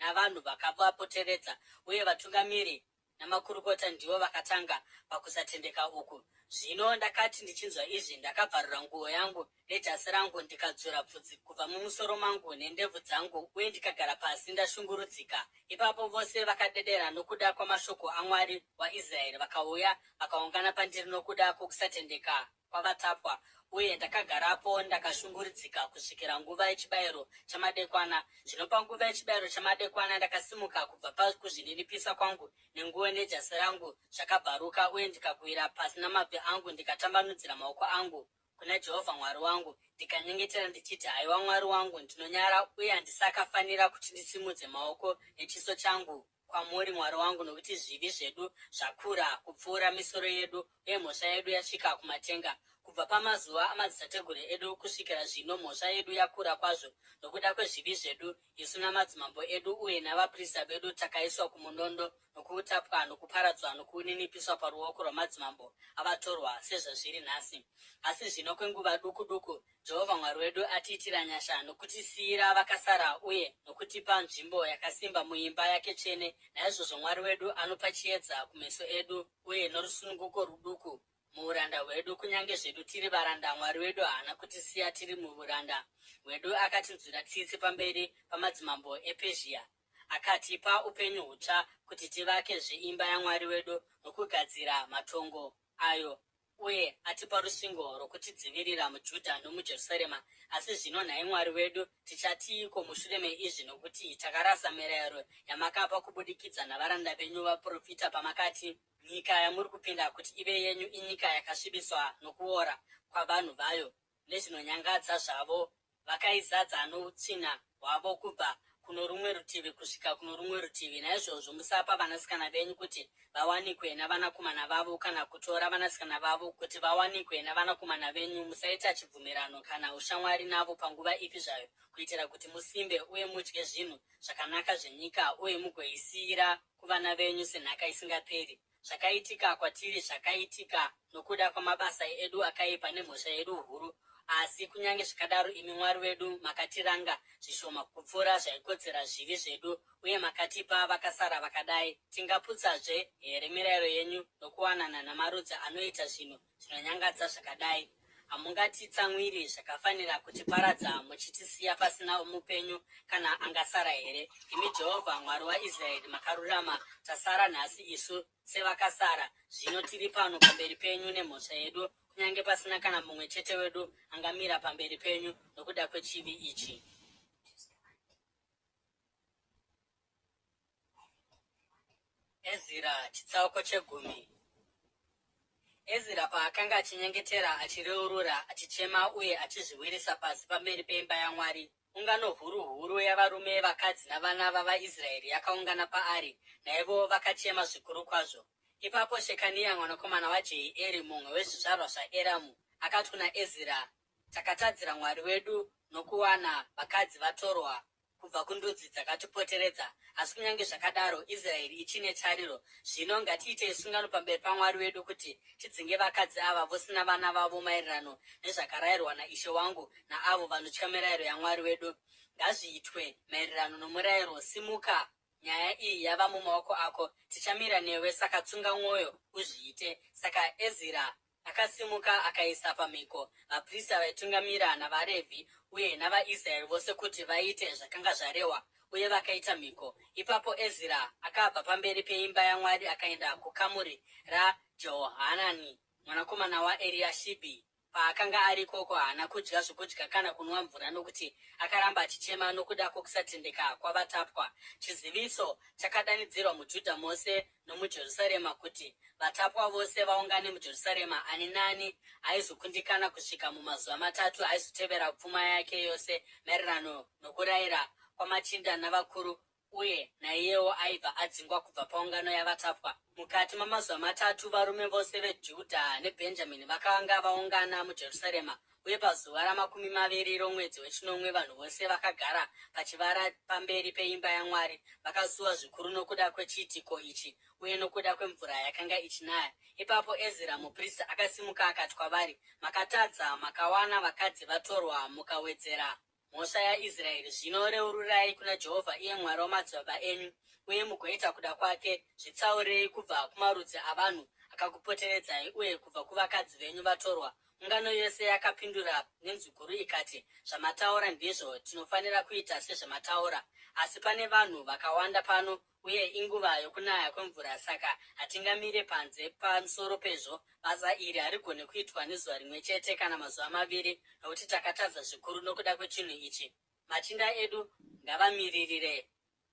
Speaker 1: navanhu vakavapoteredza, uye vatungamiri namakurukota ndivo vakatanga pakusatendeka uku. Zvino ndakati ndichinzwa izvi, ndakabvarura nguo yangu nejasi rangu, ndikadzura bvudzi kubva mumusoro mangu nendebvu dzangu, uye ndikagara pasi ndashungurudzika. Ipapo vose vakadedera nokuda kwamashoko aMwari waIsraeri, vakauya vakaungana pandiri nokuda kwokusatendeka kwavatapwa, uye ndakagarapo ndakashungurudzika kusvikira nguva yechibayiro chamadekwana. Zvino panguva yechibayiro chamadekwana ndakasimuka kubva pakuzvininipisa kwangu, nenguo nejasi rangu zvakabvaruka, uye ndikakuwira pasi namabvi angu, ndikatambanudzira maoko angu kuna Jehovha Mwari wangu, ndikanyengetera ndichiti, Haiwa Mwari wangu, ndinonyara uye handisakafanira kuti ndisimudze maoko nechiso changu kwamuri, Mwari wangu, nokuti zvivi zvedu zvakura kupfuura misoro yedu, uye mhosva yedu yasvika kumatenga. Kubva pamazuva amadzitateguru edu kusvikira zvino mhosva yedu yakura kwazvo. Nokuda kwezvivi zvedu, isu namadzimambo edu uye navaprista vedu takaiswa kumunondo, nokuutapwa, nokuparadzwa, nokuninipiswa paruoko rwamadzimambo avatorwa, sezvazviri nhasi. Asi zvino kwenguva duku duku Jehovha Mwari wedu atiitira nyasha nokutisiyira vakasara uye nokutipa nzvimbo yakasimba muimba yake tsvene. Naizvozvo Mwari wedu anopa chiedza kumeso edu uye norusununguko ruduku muuranda hwedu. Kunyange zvedu tiri varanda, Mwari wedu haana kutisiya tiri muuranda hwedu. Akatinzwira tsitsi pamberi pamadzimambo ePezhia, akatipa upenyu hutsva kuti tivakezve imba yaMwari wedu nokugadzira matongo ayo uye atipa rusvingo rwokutidzivirira muJudha nomuJerusarema. Asi zvino, nhai Mwari wedu, tichatiiko mushure meizvi? Nokuti takarasa mirayiro yamakapa kubudikidza navaranda venyu vaprofita pamakati, Nyika yamuri kupinda kuti ive yenyu inyika yakasvibiswa nokuora kwavanhu vayo nezvinonyangadza zvavo, vakaizadza noutsvina hwavo kubva kuno rumwe rutivi kusvika kuno rumwe rutivi. Naizvozvo musapa vanasikana venyu kuti vawanikwe navanakomana vavo, kana kutora vanasikana vavo kuti vawanikwe navanakomana venyu. Musaita chibvumirano kana ushamwari navo panguva ipi zvayo, kuitira kuti musimbe uye mudye zvinhu zvakanaka zvenyika uye mugoisiyira kuvana venyu senhaka isingaperi. Zvakaitika kwatiri zvakaitika nokuda kwamabasa edu akaipa nemhosva yedu huru, asi kunyange zvakadaro imi Mwari wedu makatiranga zvishoma kupfuura zvaikodzera zvivi zvedu uye makatipa vakasara vakadai. Tingaputsazve here mirayiro yenyu nokuwanana namarudzi anoita zvinhu zvinonyangadza zvakadai? Hamungatitsamwiri zvakafanira kutiparadza muchitisiya pasina mupenyu kana angasara here? Imi Jehovha Mwari waIsraeri makarurama, tasara nhasi isu sevakasara. Zvino tiri pano pamberi penyu nemhosva yedu, kunyange pasina kana mumwe chete wedu angamira pamberi penyu nokuda kwechivi ichi. Ezira chitsauko chegumi. Ezira paakanga achinyengetera, achireurura, achichema uye achizviwirisa pasi pamberi peimba yaMwari, ungano huru huru yavarume, vakadzi navana vavaIsraeri yakaungana paari, naivo vakachema zvikuru kwazvo. Ipapo Shekania mwanakomana waJehieri, mumwe wezvizvarwa zvaEramu, akati kuna Ezira, Takatadzira Mwari wedu nokuwana vakadzi vatorwa kubva kundudzi dzakatipoteredza. Asi kunyange zvakadaro, Israeri ichine tariro. Zvino ngatiitei sungano pamberi paMwari wedu kuti tidzinge vakadzi ava vose navana vavo maererano nezvakarayirwa naishe wangu naavo vanotya mirayiro yaMwari wedu. Ngazviitwe maererano nomurayiro. Simuka, nyaya iyi yava mumaoko ako. Tichamira newe, saka tsunga mwoyo uzviite. Saka Ezira. Akasimuka akaisa pamhiko vaprista vaitungamira navaRevhi uye navaIsraeri vose kuti vaite zvakanga zvarehwa, uye vakaita mhiko. Ipapo Ezira akabva pamberi peimba yaMwari akaenda kukamuri raJehohanani mwanakomana waEriashibhi. Paakanga ari ikoko haana kudya zvokudya kana kunwa mvura nokuti akaramba achichema nokuda kwokusatendeka kwavatapwa. Chiziviso chakadanidzirwa muJudha mose nomuJerusarema kuti vatapwa vose vaungane muJerusarema. Ani naani aizokundikana kusvika mumazuva matatu aizotevera pfuma yake yose maererano nokurayira kwamachinda navakuru uye naiyewo aibva adzingwa kubva paungano yavatapwa. Mukati mamazuva matatu varume vose veJudha neBhenjamini vakanga vaungana muJerusarema, uye pazuva ramakumi maviri romwedzi wechinomwe vanhu vose vakagara pachivara pamberi peimba yaMwari, vakasuwa zvikuru nokuda kwechiitiko ichi uye nokuda kwemvura yakanga ichinaya. Ipapo Ezira muprista akasimuka akati kwavari, Makatadza, makawana vakadzi vatorwa mukawedzera mhosva yaIsraeri. Zvino reururai kuna Jehovha, iye Mwari wamadzibaba enyu, uye mugoita kuda kwake. Zvitsaurei kubva kumarudzi avanhu akakupoteredzai uye kubva kuvakadzi venyu vatorwa. Ungano yose yakapindura nenzwi guru ikati, Zvamataura ndizvo, tinofanira kuita sezvamataura. Asi pane vanhu vakawanda pano uye inguva yokunaya kwemvura, saka hatingamire panze. Pamusoro pezvo, basa iri harigoni kuitwa nezuva rimwe chete kana mazuva maviri, nokuti takatadza zvikuru nokuda kwechinhu ichi. Machinda edu ngavamiririre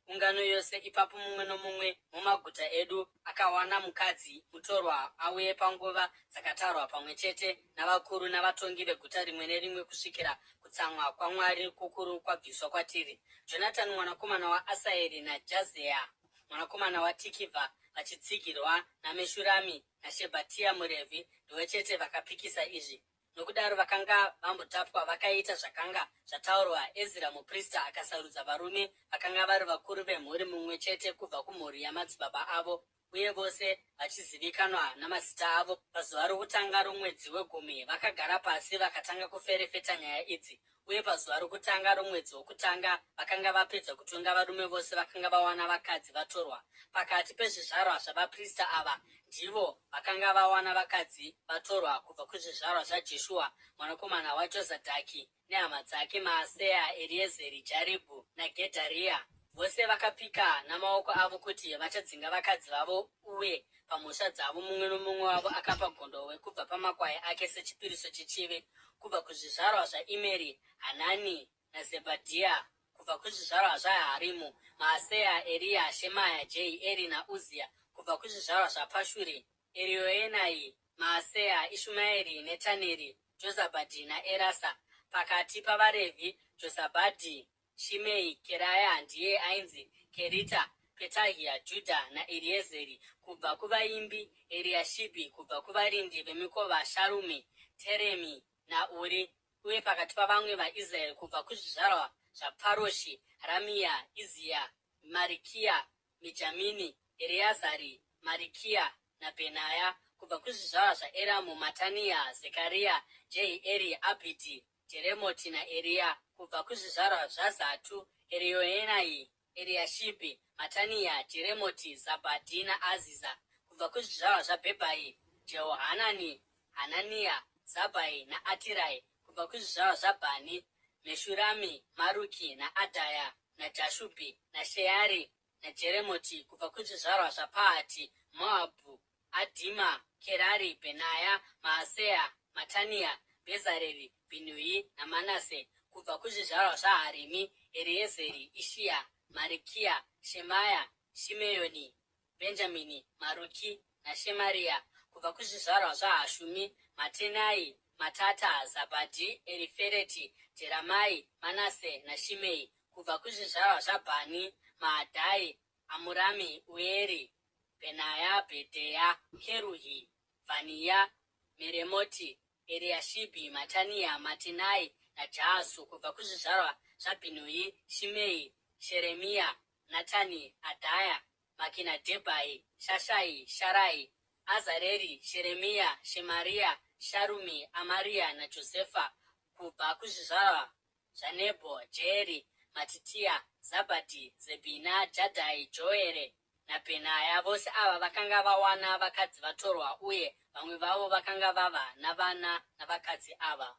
Speaker 1: ungano yose, ipapo mumwe nomumwe mumaguta edu akawana mukadzi mutorwa auye panguva dzakatarwa pamwe chete navakuru navatongi veguta rimwe nerimwe kusvikira kutsamwa kwaMwari kukuru kwabviswa kwatiri. Jonatani mwanakomana waAsaeri naJazeya mwanakomana waTikivha vachitsigirwa naMeshurami naShebhatia muRevhi ndivo chete vakapikisa izvi. Nokudaro vakanga vambotapwa vakaita zvakanga zvataurwa. Ezira muprista akasarudza varume vakanga vari vakuru vemhuri mumwe chete kubva kumhuri yamadzibaba avo, uye vose vachizivikanwa namazita avo. Pazuva rokutanga romwedzi wegumi vakagara pasi vakatanga kuferefeta nyaya idzi, uye pazuva rokutanga romwedzi wokutanga vakanga vapedza kutonga varume vose vakanga vawana vakadzi vatorwa. Pakati pezvizvarwa zvavaprista ava ndivo vakanga vawana vakadzi vatorwa kubva kuzvizvarwa zvaJeshua mwanakomana waJozadhaki nehama dzake Maaseya, Eriezeri, Jaribhu naGedharia. Vose vakapika namaoko avo kuti vachadzinga vakadzi vavo uye pamhosva dzavo mumwe nomumwe wavo akapa gondohwe kubva pamakwai ake sechipiriso chechivi. Kubva kuzvizvarwa zvaImeri, Hanani naZebhadhia. Kubva kuzvizvarwa zvaHarimu, Maaseya, Eria, Shemaya, Jehieri naUzia. Kubva kuzvizvarwa zvaPashuri, Erioenai, Maaseya, Ishumaeri, Netaneri, Jozabhadhi naErasa. Pakati pavaRevhi, Jozabhadhi, Shimei, Keraya ndiye ainzi Kerita, Petahia, Judha naEriezeri. Kubva kuvaimbi, Eriashibhi, kubva kuvarindi vemikova, Sharumi, Teremi naUri. Uye pakati pavamwe vaIsraeri, kubva kuzvizvarwa zvaParoshi, Ramia, Izia, Marikiya, Mijamini, Ereazari, Marikiya naBhenaya, kubva kuzvizvarwa zvaEramu, Matania, Zekaria, Jehieri, Abhidhi, Jeremoti naEria, kubva kuzvizvarwa zvaZatu, Erioenai, Eriashibhi, Matania, Jeremoti, Zabhadhi naAziza, kubva kuzvizvarwa zvaBhebhai, Jehohanani, Hanania, Zabhai naAtirai, kubva kuzvizvarwa zvaBhani, Meshurami, Maruki naAdhaya, naJashubhi, naSheari, naJeremoti, kubva kuzvizvarwa zvaPahati, Moabhu, Adhima, Kerari, Bhenaya, Maaseya, Matania, Bhezareri, Bhinui naManase, kubva kuzvizvarwa zvaHarimi, Eriezeri, Ishiya, Marikiya, Shemaya, Shimeyoni, Bhenjamini, Maruki naShemaria, kubva kuzvizvarwa zvaHashumi, Matenai, Matata, Zabhadhi, Erifereti, Jeramai, Manase naShimei, kubva kuzvizvarwa zvaBhani, Maadhai, Amurami, Ueri, Bhenaya, Bhedheya, Keruhi, Vhaniya, Meremoti, Eriashibhi, Matania, Matenai naJaasu, kubva kuzvizvarwa zvaBhinui, Shimei, Sheremia, Natani, Adhaya, Makinadhebhai, Shashai, Sharai, Azareri, Sheremia, Shemaria, Sharumi, Amaria naJosefa, kubva kuzvizvarwa zvaNebho, Jeeri, Matitia, Zabhadhi, Zebhina, Jadhai, Joere naBhenaya. Vose ava vakanga vawana vakadzi vatorwa uye vamwe vavo vakanga vava navana navakadzi ava.